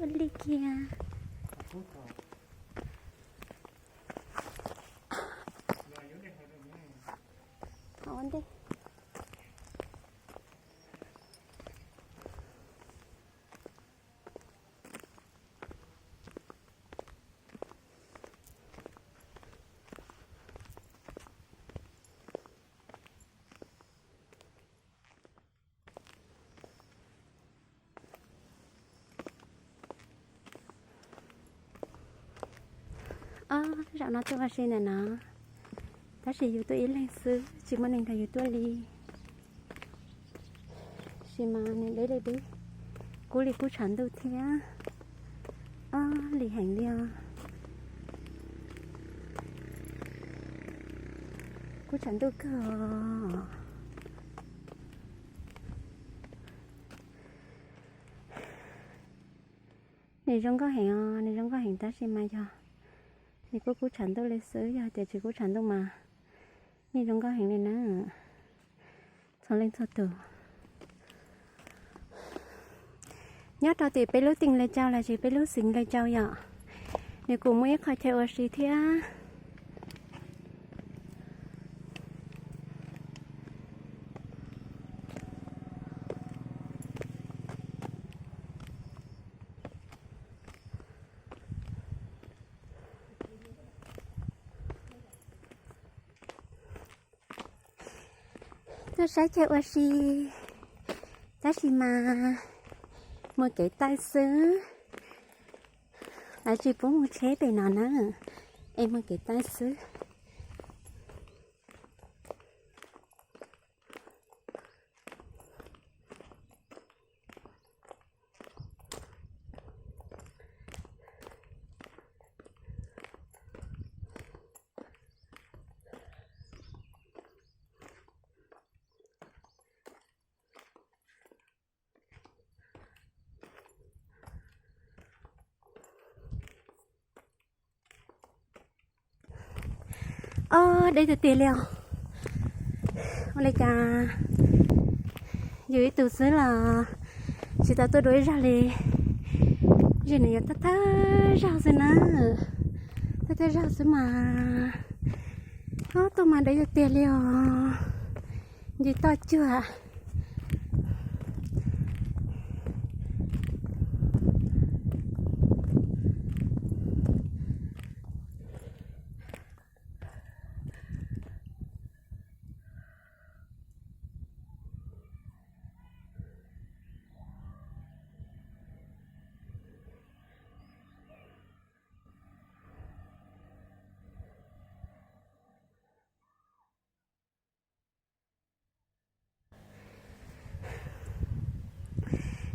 Ua li kiag. Ua ntej. Ob, zaum no tuaj ua si ntawm no, tab sis yus tuaj ib leeg xwb, tsis muaj neeg nrog yus tuaj li. Sis mas nws deb li deb, kub li kub tshav ntuj thiab. Ob, lim heev li os. Kub tshav ntuj kawg os. Nws zoo nkauj heev os, nws zoo nkauj heev tab sis mas yog nws kub kub tshav ntuj li xwb, yog tias tsis kub tshav ntuj mas yeej zoo nkauj heev li na. Txhua leej txhua tus. Nyob rau tim peb lub teem Lais Cau los sis peb lub xeev Lais Cau yom, nws kuj muaj ib qho chaw ua si thiab. Tuaj saib chaw ua si, tab sis mas mus kev taw xwb, lawv tsis pub mus tsheb pem no na, es mus kev taw xwb. Ob, deb tiag tiag li os. Ua li cas yus ib tug xwb los tsis tau tuaj dua ib zaug li. Zim nws yuav thawj thawj zaug xwb na, thawj thawj zaug xwb mas. Ob, tuaj mas deb tiag tiag li os. Nce toj cuag.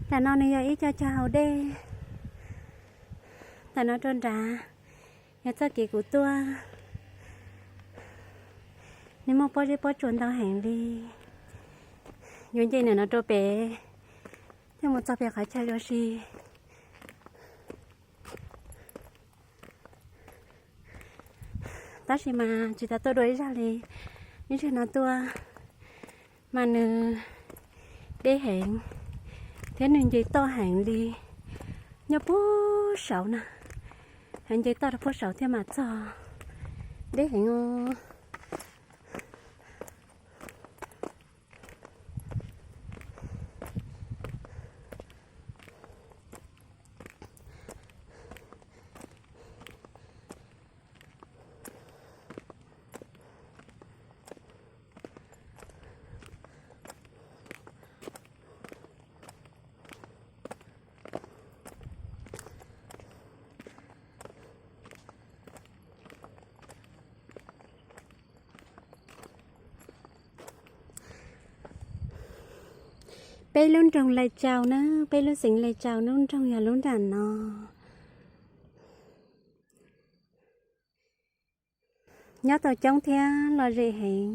Tam no nws yog ib co chaw haus dej. Tam no rau nrad yog txoj kev kuv tuaj, nws muaj pob zeb pob tsuas ntau heev li. Yuav nce ntawm no rau pem thiaj mus txog pem qhov chaw ua si. Tab sis mas tsis tau tuaj dua ib zaug li, ib zaug no tuaj mas nws deb heev thiab nws nce toj heev li. Nyob puag saud na, nce toj rau puag saud thiab mas txog, deb heev os. Peb lub nroog Lais Cau na, peb lub xeev Lais Cau lub nroog yog lub nram no. Nyob tau coob thiab lom zem heev.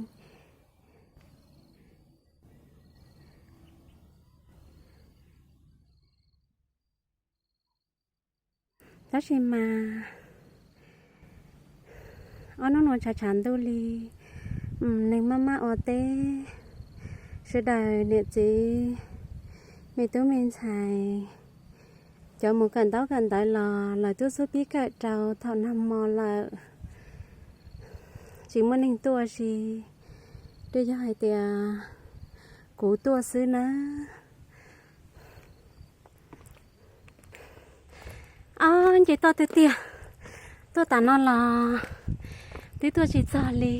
Tab sis mas ob hnub no tshav tshav ntuj li, neeg maj maj ua teb, sawv daws niam txiv, me tub me ntxhais, cov mus kawm ntaub kawm ntawv los lawv twb xub pib kawm rau thaum nag hmo lawm, tsis muaj neeg tuaj si, twb yog hais tias kuv tuaj xwb na. Ob nce toj tiag tiag, tuaj tas no los twb tuaj tsis txog li,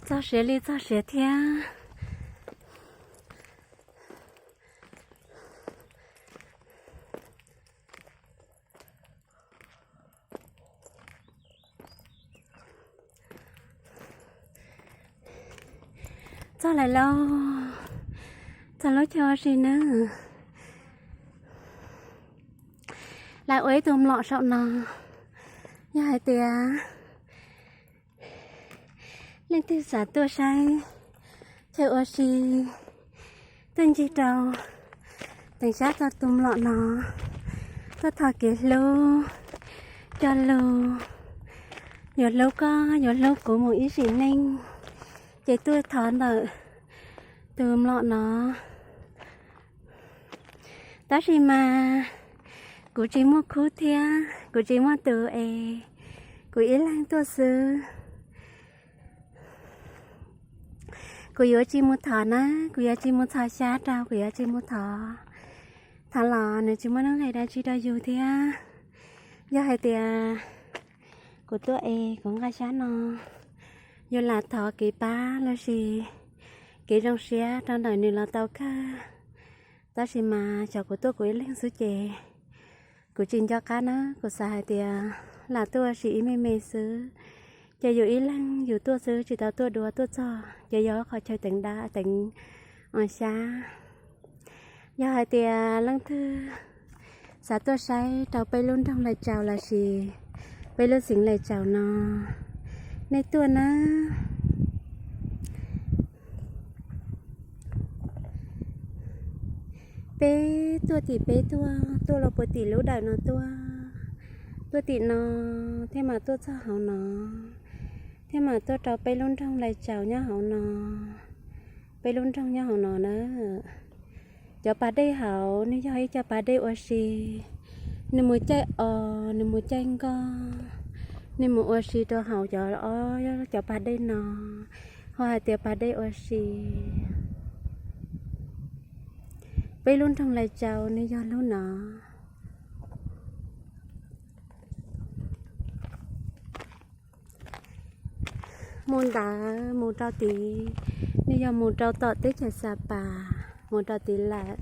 txog siav li txog siav thiab. Txog lawm lauj, txog lub chaw ua si nawb. Lawv ua ib tug mlom saum no, yog hais tias leej twg xav tuaj saib chaw ua si, tuaj ncig rau teem sab txog tus mlom no, tuaj thov kev hlub, cog lus, yuav hlub koj yuav hlub kuv mus ib sim neej, ces tuaj thov ntawm tus mlom no. Tab sis mas kuv tsis muaj khub thiab kuv tsis muaj tus es, kuv ib leeg tuaj xwb. Kuv yuav tsis mus thov na, kuv yuav tsis mus txhos xyab rau, kuv yuav tsis mus thov. Thov los nws tsis muaj nuj nqis dab tsi rau yus thiab. Yog hais tias kuv tuaj es kuv nqa xyab no, yus lam thov kev pab los sis kev zoo siab rau ntawm nws los tau kawg. Tab sis mas xyov kuv tuaj kuv ib leeg xwb ces kuv tsis nco qab na, kuv xav hais tias lam tuaj ua si ib me me xwb, ces yus ib leeg yus tuaj xwb tsis tau tuaj dua tuaj txog ces yog qhov chaw teev dab teev xyab. Yog hais tias leej twg xav tuaj saib rau peb lub nroog Lais Tsaus los sis peb lub xeev Lais Tsaus no, nej tuaj na. Peb tuaj tim peb tuaj, tuaj los puag tim lub dawm no tuaj, tuaj tim no thiaj mam tuaj txog hauv no, thiaj mam tuaj rau peb lub nroog Lais Tsaus nyob hauv no. Peb lub nroog nyob hauv no na. Cov pas dej hauv nws yog ib co pas dej ua si, nws mus caij os, nws mus caij nkoj, nws mus ua si rau hauv cov, cov pas dej no, ho hais tias pas dej ua si. Peb lub nroog Lais Tsaus nws yog lub no. Mus ntawd mus rau tid, nws yog mus rau tom teb chaws Xa Pas, mus rau tid lawm.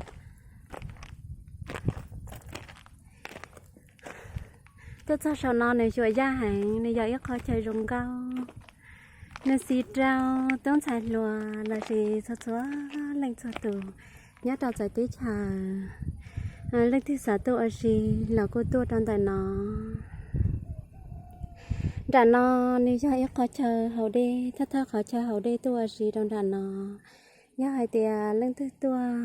Tuaj txog saum no nws xyuas yaj heev, nws yog ib qho chaw zoo nkauj. Nws txis rau tub ntxhais hluas los sis txhua txhua leej txhua tus nyob rau txawv teb chaws, leej twg xav tuaj ua si los kuj tuaj rau ntawm no. Nram no nws yog ib qhov chaw haus dej, thawj thawj qhov chaw haus dej tuaj ua si rau nram no. Yog hais tias leej twg tuaj,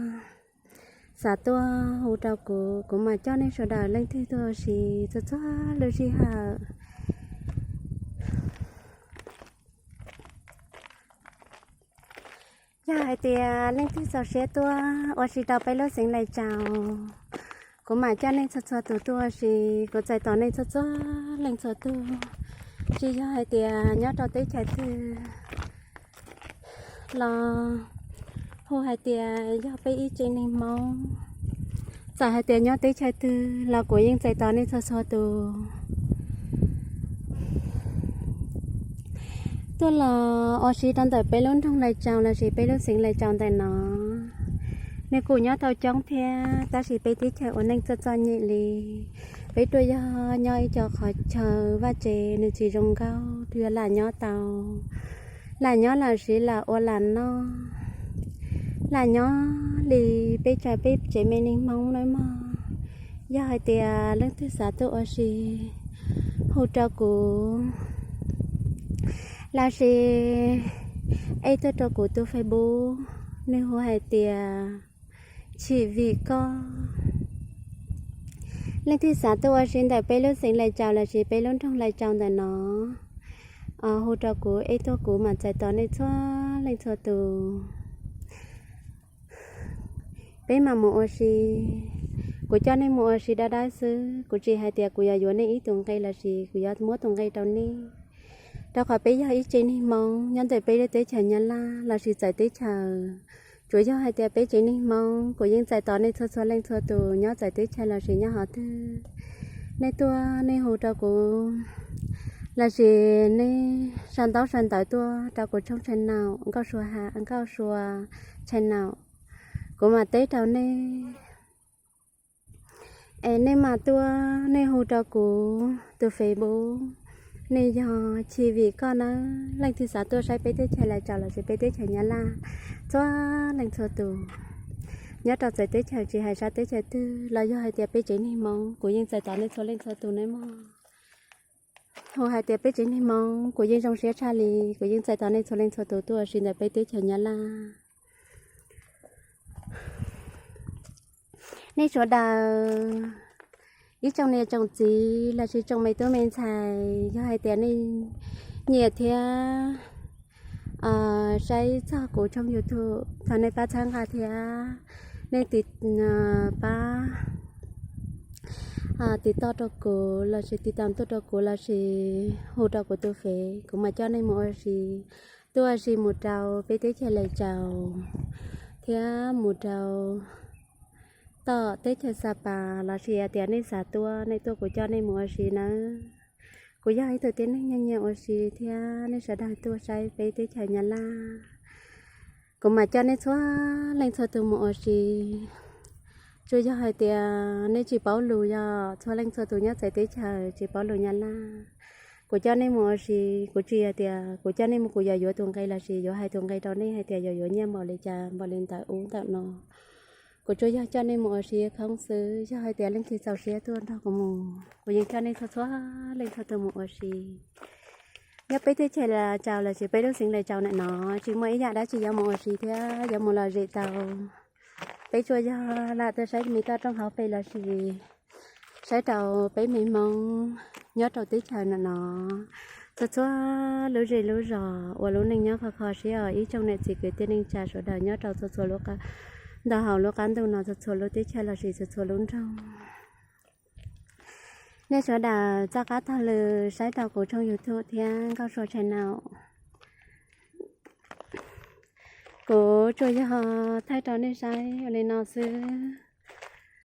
xav tuaj hu rau kuv, kuv mam coj nej sawv daws leej twg tuaj ua si txhua txhua lub sij hawm. Yog hais tias leej twg txaus siab tuaj ua si rau peb lub xeev Lais Tsaus, kuv mam coj nej txhua txhua tus tuaj ua si, kuv txais tos nej txhua txhua leej txhua tug. Tsis yog hais tias nyob rau teb chaws twg los hu hais tias yog peb ib tsev neeg Hmoob. Txawm hais tias nyob teb chaws twg los kuv yeej txais tos nej txhua txhua tus tuaj los ua si rau ntawm peb lub nroog Lais Tsaus los sis peb lub xeev Lais Tsaus ntawm no. Nws kuj nyob tau coob thiab, tab sis peb teb chaws ua neej txom txom nyem li. Peb tuaj yog nyob ib co qhov chaw vaj tsev nws tsis zoo nkauj, yuav lam nyob tau, lam nyob lam siv lam ua lam noj, lam nyob li peb tsev, peb tsev me neeg Hmoob nawb mog. Yog hais tias leej twg xav tuaj ua si, hu rau kuv, los sis add tuaj rau kuv tus Facebook, nws hu hais tias Chim Vim Koj. Leej twg xav tuaj ua si ntawm peb lub xeev Lais Tsaus los sis peb lub nroog Lais Tsaus ntawm no, hu rau kuv, add tuaj kuv mam txais tos nej txhua leej txhua tus. peb mam mus ua si. Kuv coj nej mus ua si dab dab xwb, kuv tsis hais tias kuv yuav yuav nej ib tus nqe lossis kuv yuav muab tus nqe rau nej, rau qhov peb yog ib tsev neeg Hmoob nyob ntawm peb lub teb chaws Nyab Laj lossis txawv teb chaws. Tsuas yog hais tias peb tsev neeg Hmoob, kuv yeej txais tos nej txhua txhua leej txhua tus nyob txawv teb chaws lossis nyob qhov twg. Nej tuaj nej hu rau kuv lossis nej sau ntaub sau ntawv tuaj rau kuv tshooj channel Nkauj Sua ha, Nkauj Sua channel, kuv mam teb rau nej. Es nej mam tuaj nej hu rau kuv tus Facebook, nws yog Chi Vim Koj nawb. Leej twg xav tuaj saib peb teb chaws Laus Tsaus lossis peb teb chaws Nyab Laj, txhua leej txhua tus nyob rau txawv teb chaws tsis hais sab teb chaws twg los yog hais tias peb tsev neeg Hmoob, kuv yeej txais tos nej txhua leej txhua tus nawb mog. Hu hais tias peb tsev neeg Hmoob, kuv yeej zoo siab tshaj li, kuv yeej txais tos nej txhua leej txhua tus tuaj ua si ntawm peb teb chaws Nyab Laj. Nej sawv daws, ib tsoom niam tsoom txiv lossis tsoom me tub me ntxhais, yog hais tias nej nyiam thiab saib txog kuv tshooj YouTube, thov nej pab txhawb nqa thiab nej pab tiv toj rau kuv lossis tiv tam tuaj rau kuv lossis hu rau kuv tus Fev, kuv mam coj nej mus ua si, tuaj ua si mus rau peb teb chaws Laus Tsaus thiab mus rau tom teb chaws Xa Pas lossis hais tias nej xav tuaj, nej tuaj kuv coj nej mus ua si nawb. Kuv yog ib tug tib neeg nyiam nyiam ua si thiab nej sawv daws tuaj saib peb teb chaws Nyab Laj, kuv mam coj nej txhua leej txhua tus mus ua si. Tsuas yog hais tias nej tsis paub lus, yog txhua leej txhua tus nyob txawv teb chaws tsis paub lus Nyab Laj, kuv coj nej mus ua si, kuv tsis hais tias kuv coj nej mus kuv yuav yuav tus nqe lossis yuav hais tus nqe rau nej hais tias yuav yuav nyiaj npaum li cas npaum li ntawd ub ntawm no. Kuv tsuas yog coj nej mus ua si khoob xwb, yog hais tias leej twg txaus siab tuaj nrog kuv mus, kuv yeej coj nej txhua txhua leej txhua tus mus ua si. Nyob peb teb chaws Laus Tsaus lossis peb lub xeev Laus Tsaus ntawm no, tsis muaj ib yam dab tsi yuav mus ua si thiab yuav mus lom zem tau. Peb tsuas yog lam tuaj saib me toj roob hauv pes lossis saib rau peb me Hmoob nyob rau teb chaws ntawm no, txhua txhua lub zej lub zos uas lub neej nyob khov kho siab os ib tsoom niam txiv kwv tij neej tsa sawv daws nyob rau txhua txhua lub, ntau hauv lub qab ntuj no txhua txhua lub teb chaws lossis txhua txhua lub nroog. Nej sawv daws txoj qab taug lw saib rau kuv tshooj YouTube thiab Nkauj Sua channel. Kuv tsuas yog thaij rau nej saib ua li no xwb.